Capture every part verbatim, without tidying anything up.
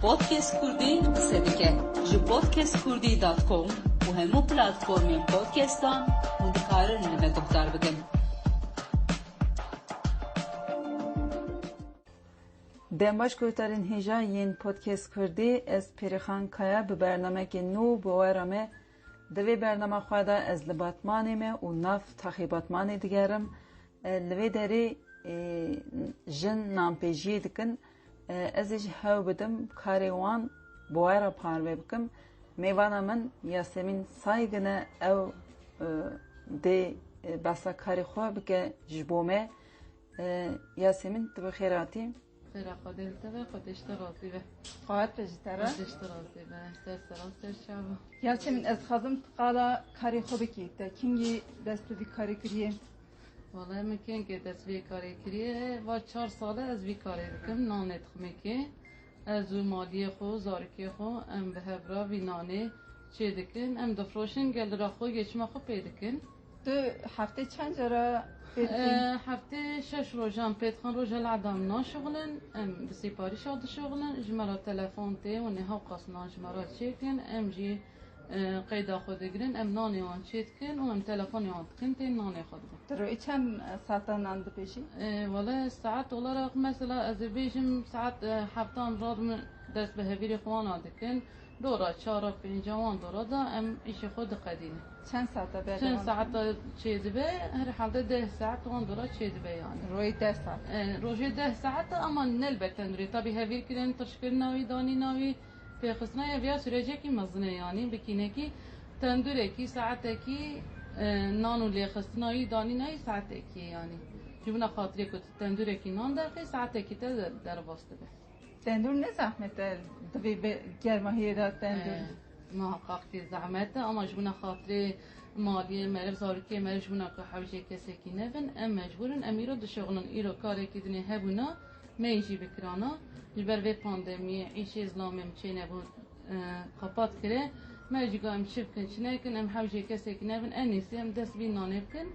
Podcast Kurdî qise dike. Ji podcast kurdî dot com û hemû platformên podcastan hûn dikarin li me guhdar bikin. Dem baş guhdarên hêja yên Podcast Kurdî, ez Pêrixan Kaya bi bernamekê nû bi we re me. Di vê bernama xwe de ez li Batmanê me û nav taxê Batmanê digerim. E, li vê derê, e, jin nanpêjiyê dikin. E, ez ê ji hew bidim karê wan bi we re parve bikim. Mêvana min Yasemîn Saygin e, ew, e, dê, e, behsa karê xwe bike ji bo me. E, Yasemîn, tu bi xêr hatî. Xêra Xwedê li te be, Xwedê ji te razî be. Xwat be ji te re. Xwedê ji te razî be. Ser seran ser çava. Yasemîn, ez xwazim tu qala karê xwe bikî. Te kîngî dest bi vî karê kiriye? Wele min kengê dest vê karê kiriye. Va çar sal e ez vî karê dikim. Nanê dixim êkê. Ez û maliyê xwe, zarokê xwe, em bi hev re vî nanê çê dikin. Em difroşin, gelira xwe, geçima xwe pê dikin. Tu heftê çend cara fêr dikî? E, heftê şeş rojan pê dixin, roja lehda em naşixulin, em bi sîparîşa dişixulin, ji me re telefon tê û niha qas nan ji me re çêkin, em jî, e, qeyda xwe digirin, em nanê wan çêdikin û em telefonê wan dikin, tên nanê xwe didin. Tu rojê çend saeta nan dipêjî? E, wele saet olarak mesela ez ê bêjim saet, e, heftan rad min dest bi hevîrê xwe wana dikin. Dora çara pênca wan dora da em îşê xwe diqedînin. Çend saeta berdewam dikin? Çend saeta çêdibe, herhalde deh saet wan dora çêdibe yani. Rojê deh saet. E, rojê deh saet ama ne li ber tendûrê. Tabî hevîr kirin, tirşkirina wî, danîna wî, pêxistina ya viya sürecekî mezin e yani. Bi kînekî tendûrekî, saetekî, e, nan û lêxistina wî, danîna wî saetekî ye yani. Ji bona xatirê ku tu tendûrekî nan derxî, saetekî te de-, derbas dibe. Tendûr ne zehmet e, divê bi germahiyê de tendûr. E, muhaqqaq ki zehmet e, ama ji bona xatirê maliyê meriv, zarokê meriv, ji bona ku hewcê kesekî nebin, em mecbûr in, em îro dişuxulin, îro karekî dinê hebûna, me yî jî bikirana. Ji ber vê pandemiyê, îşê zilamê em çênebûn, e, qapat kire. Me jî got em çi bikin, çi nekin, em hewcê kesekî nebin, en êsî em dest vî nanê bikin,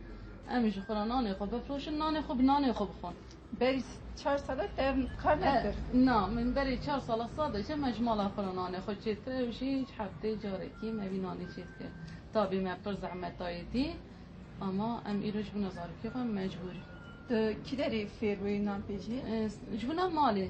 em ji xwe re nanê xwe bifroşin, nanê xwe bi nanê xwe bixwin. Berî çar sala te ev kar nekir? E, na, min berî çar sala sadece me ji mala xwe re nanê xwe çêdikir, ew jî ji heftê carekî me vî nanê çêdikir. Tabî me pir zehmetayê dî, ama em îro ji bona zarokê xwe mecbûr in. Tu kî derê fêr bûyî nan pêjiyê? E, ji bona malê.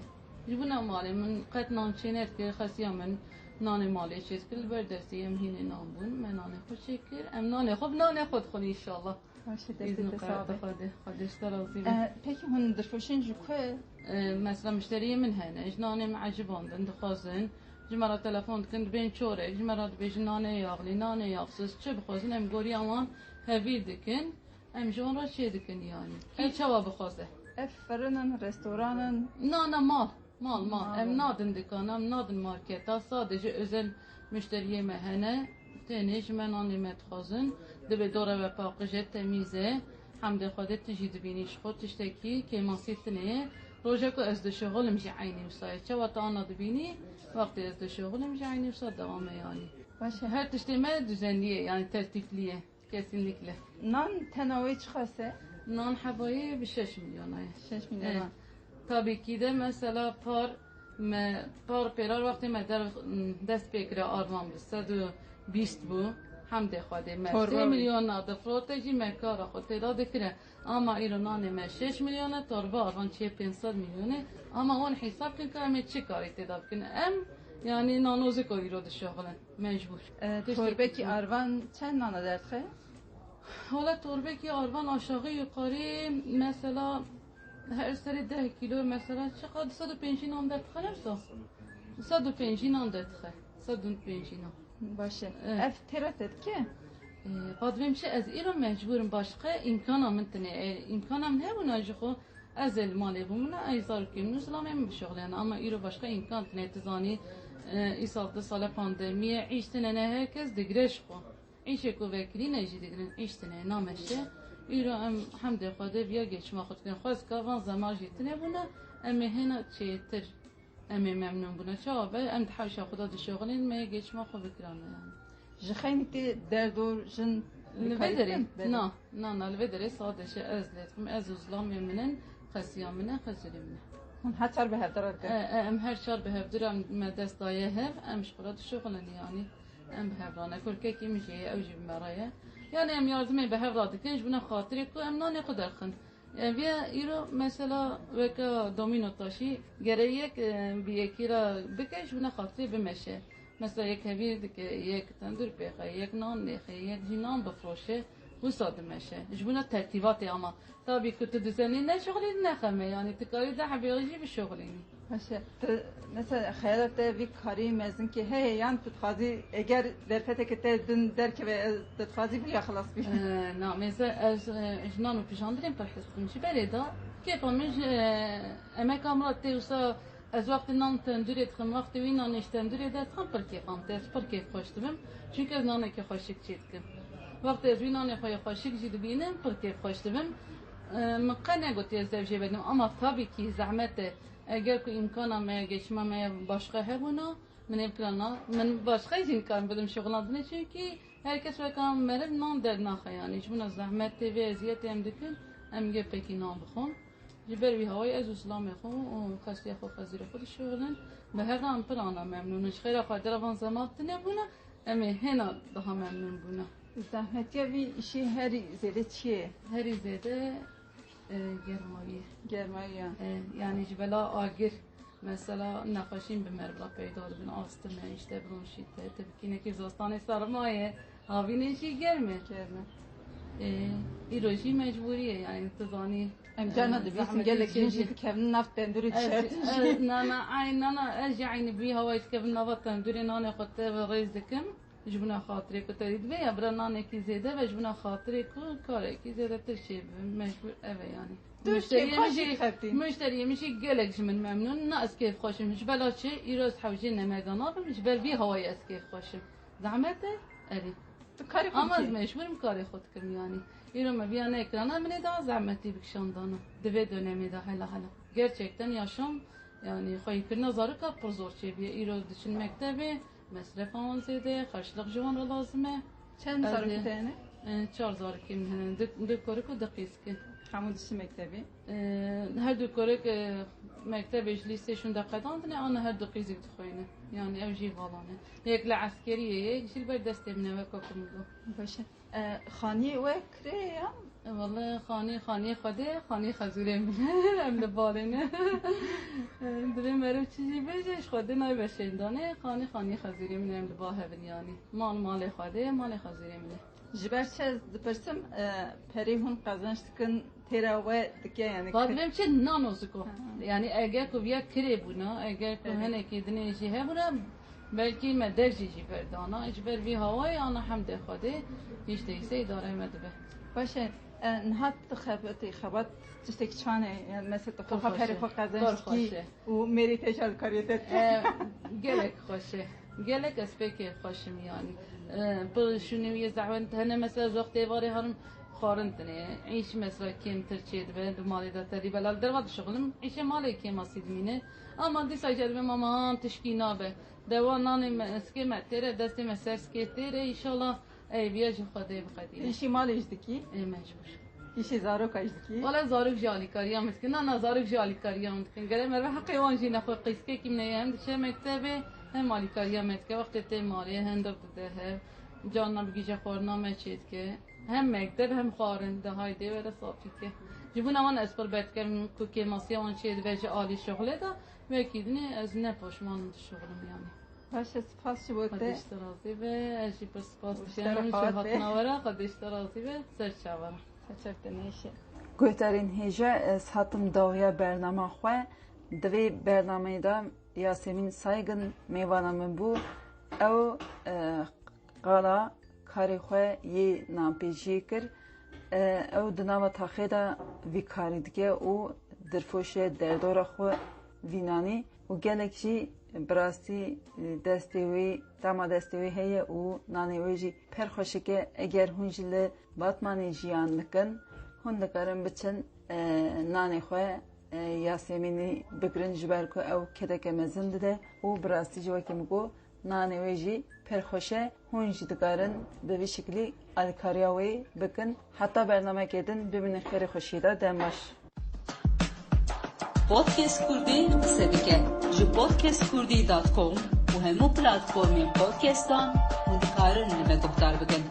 Ji bona malê min qet nan çê nedikir, xesiya min nanê malê çêdikir, li ber destê em hînê nan bûn, me nanê xwe çêkir, em nanê xwe bi nanê xwe dixwin înşallah. Baş e, destê te sax be. Xwedê, Xwedê ji te razî be. E, pekî hûn difiroşin ji ku? E, mesela muşteriyê min hene, ji nanê min ecibandin, dixwazin, ji me re telefon dikin, dibên çorek, ji me re dibêjin nanê yaxlî, nanê yaxsiz, çi bixwazin, em goriya wan hevîr dikin, em ji wan re çê dikin yani. Kî çawa bixwaze. Ev firin in, restoran in? Na, na, mal. Mal, mal. Mal. Em nadin dikana, em nadin marketa. Sadece özel müşteriyê me hene. Tenê ji me nanê me dixwazin. Dibe dora we paqij e, temîz e. Hemdê Xwedê tu jî dibînî ji xwe tiştekî kêmasî tune ye. Rojek ku ez dişuxulim jî eynî wisa ye. Çawa tu ana dibînî, wextê ez dişuxulim jî eynî wisa dewam e yani. Baş e. Her tiştê me düzenlî ye, yani tertîplî ye. Kesinlikle. Nan tena wê çiqas e? Nan hebayê bi şeş milyona ye. Şeş milyona. E, tabii ki de mesela par me, par pêrar wextê me der, dest pê kire arvan bi sed û bîst bû. Hemdê Xwedê me sê milyona difrote jî me kara xwe têda dikire. Ama îro nanê me şeş milyona, torba arvan çiye pênc sed milyonê. Ama wan hesab kin ka em ê çi karî têda bikin. Em, yani nanozik o îro dişuxulin. Mecbur. E, torbekî arvan çend nana derdixe? Hala torbekî arvan aşağı yukarı mesela her seri deh kilo mesela çiqa du sed û pêncî nan derdixe ne wisa? Du sed û pêncî nan derdixe. Du sed û pêncî nan. Baş e. Evet. Ev têra te dike? E, badvêm çi ez îro mecbûrim başqa îmkana min tine. E, îmkana min hebûna ji xwe ez ê li malê bûmina, ey zarokê min û zilamê min bişuxuliyana. Ama îro başqa îmkan tine, tu zanî, e, îsal du sale pandemî ye, îş tine ne her kes digire ji xwe. Îşê ku vekirîne jî digirin, îş tine nameşe. Îro em hemdê Xwedê viya geçima xwe dikin. Xwez ka van zeman jî tine bûna, em ê hêna çêtir, em ê memnûn bûna. Çawa be, em di hewşa xwe de dişuxulin, me yê geçima xwe bikirana yani. Ji xeynî tê derdor jin li vê derê? Na, na, na, li vê derê sadece ez lê dixim, ez û zilamê min in, xesiya min e, xezûrê min e. Hûn her çar bi hev de re dikin? E, e, em her çar bi hev de re me dest daye hev, em ji xwe re dişuxulin, yanî em bi hev re ne. Kurkekî min jî ye, ew jî bi me re ye. Yanî em yardimê bi hev re dikin, ji bona xatirê ku em nanê xwe derxin. E, vê îro mesela weke domîno taşî, gere yek, e, bi yekî re bike, ji bona xatirê bimeşe. Mesela yek hevîr dike, yek tendûr pêxe, yek nan nêxe, yek jî nan bifroşe, wisa dimeşe. Ji bona tertîbatê ama. Tabî ku tu dizenî ne şixulî ne xem e, yanî tu karî deh hebê jî bişixulînî. Baş e. Tu mesela xeyala te vî karî mezinkê heye yan tu dixwazî eger derfeteke te din derkeve, tu dixwazî vî ya xilas bî? Ee, na, mêze ez, e, ji nan û pijandinê pir hez dikim. Ji berê de kêfa min ji, e, emeka min re tê wisa. Ez wextê nan tendûrê dixim, wextê wî nanê ji tendûrê derdixim, pir kêfan tê, ez pir kêfxweş dibim. Çunke ez nanekî xweşik çê dikim. Wextê ez wî nanê xwe yê xweşik jî dibînim, pir kêfxweş dibim. E, min qe negotiye ez dev jê vedim, ama tabî kî zehmet e. Eger ku îmkana me, geçima me ya başqa hebûna, min ê bikirana, min başqa jî nikarim bidim şixulandinê, çunkî her kes weka meriv nan dernaxe, yanî ji bona zehmetê vê eziyetê em dikin, em yê pekî nan bixwin. Ji ber wî hawayê ez û zilamê xwe û xestê xwe, xezûrê xwe dişuxulin. Bi hev re em pir ana memnûn in. Ji xêra Xwedê re van zemat tune bûne, em ê hêna daha memnûn bûne. Zehmetiya vî îşê herî zêde çi ye? Herî zêde, e, germayî ye. Germayî ya. E, yanî ji bela agir, mesela nexweşîn bi meriv re peyda dibin, astime, îşte bronşît e, tibkînekî zivistanê serma ye, havînê jî germ e. Germ e. E, îro jî mecbûrî ye, yanî tu zanî. Em carna Ee, dibîsin zehmetê gelek jin jî jî dikevin nav tendûrê, ez, dişertin jî. Ez, na, na, eyn, na, na, ez jî eynî bi wî hawayê dikevim nava tendûrê, nanê xwe te ve rêz dikim. Ji bona xatirê ku te dî divê ya bira nanekî zêde ve, ji bona xatirê ku karekî zêdetir çêbibe. Mecbûr ev e yanî. Tu Muşteriyê kêfxweş min jî jî, dixebitî. Muşteriyê min jî gelek ji min memnûn. Na ez kêfxweş im. Ji bela çi? Îro ez hewcê nemega nabim. Ji ber vî hawayê ez kêfxweş im. Zehmet e? Erê. Tu karê xwe Ama ez dikî? Mecbûr im karê xwe dikim yanî. Îro me viya nekirana, min ê daha zehmetî bikişandana. Di vê dönemê de hela hela. Gerçekten yaşam, yanî xweyîkirina zaroka pir zor çêbûye. Îro diçin mektebê, mesrefa wan zêde ye, xerçlix ji wan re lazim e. Çend Ez zarokî ê, te hene? E, çar zarokê min hene. Du, du kurik û du qîzikê. Hemû diçin mektebê? E, her du kurik, e, mektebê ji lîsê şûnde qedandine, ana her du qîzik dixwîne. Yanî ew jî vala ne. Yek li eskeriyê ye, yek jî li ber destê min e, weka ku min got. Baş e. E, xaniyê we kirê ye ya? E, wele xanî, xaniyê Xwedê, xanî xezûrê min e, em li balê ne. E, divê meriv çi jî bêje, ji Xwedê nayê veşêndanê, xanî, xaniyê xezûrê min e, em li ba hev in yanî. Mal malê Xwedê ye, malê xezûrê min e. Ji ber çi ez dipirsim, e, perê hûn qezenç dikin, têra we dike, yanî Vat ki- vêm çi nano ziko. Ha. Yanî eger ku viya kirê bûna, eger ku Evet. hinekî dinê jî hebûna, belkî me dev jî jî berdana. Ji ber vî hawayê ana hemdê Xwedê, hiç değilse îdareyê me dibe. Baş e, e, niha tu xebetî, xebat tiştekî çan e, yanî mesela tu Pir xwexa xweş perê e. Xwe Pir qezenç dikî xweş e. û mêrê te jî alîkariyê te dike. E, gelek xweş e. Gelek ez pê kêfxweş im yanî. E, pir şûnê wî yê zehmet hene, mesela ez wextê êvarê herim xwarin tine. Îş mesela kêmtir çêdibe, di malê de tedî bela li derva dişixulim. Îşê malê kêmasî dimîne. Ama dîsa jî dibêm aman tişkî nabe. Dewa nanê me, sikê me têre, destê me ser sikê têre. Înşallah Ey, viya ji Xwedê biqedîne. Îşî malê jî dikî? Ê mecbûr. Îşê zaroka jî dikî? Wele zarok jî alîkariya min dikin. Na, na, zarok jî alîkariya min dikin. Gere merve heqê wan jî nexwe, qîzkekî min heye, hem diçe mektebê, hem alîkariya me dike. Wextê tê malê, hem dev dide hev. Carna bigîje xwarina me çê dike. Hem mekteb, hem xwarin de haydê were safî ke. Ji bona wan ez pir ber dikim ku kêmasiya wan çê dibe ji alî şixulê de. Wekî dinê ez ne poşman dişuxilim yanî. Baş e, spas ji bo te. Xwedê ji te razî be, ez jî pir spas Û ji te dikim, re ji qewet be. hatina we re, Xwedê ji te razî be, ser çava re. Saçak te neyşe. Guhdarên hêja, ez hatim dawiya bernama xwe. Di vê bernameyê de Yasemîn Saygin mêvana min bû. Ew, e, qala karê xwe yê nanpêjiyê kir. E, ew di nava taxê de vî karî dike û dirfoşe derdora xwe vînanî û gelek jî bi rastî destê wê, dema destê wê heye û nanê wê jî pir xweşik e. Eger hûn jî li Batmanê jiyan dikin, hûn dikarin biçin, e, nanê xwe, e, Yasemînî bigirin, ji ber ku ew kedeke mezin dide û bi rastî jî wekî min got, nanê wê jî pir xweş e. Hûn jî dikarin bi vî şiklî alîkariya wê bikin. Heta bernameyekê din bimînin xêrê xweşiyê de. Dem baş. Podcast Kurdî qise dike. Ji podcast kurdî dot com û hemû platformên podcastan hûn dikarin li me guhdar bikin.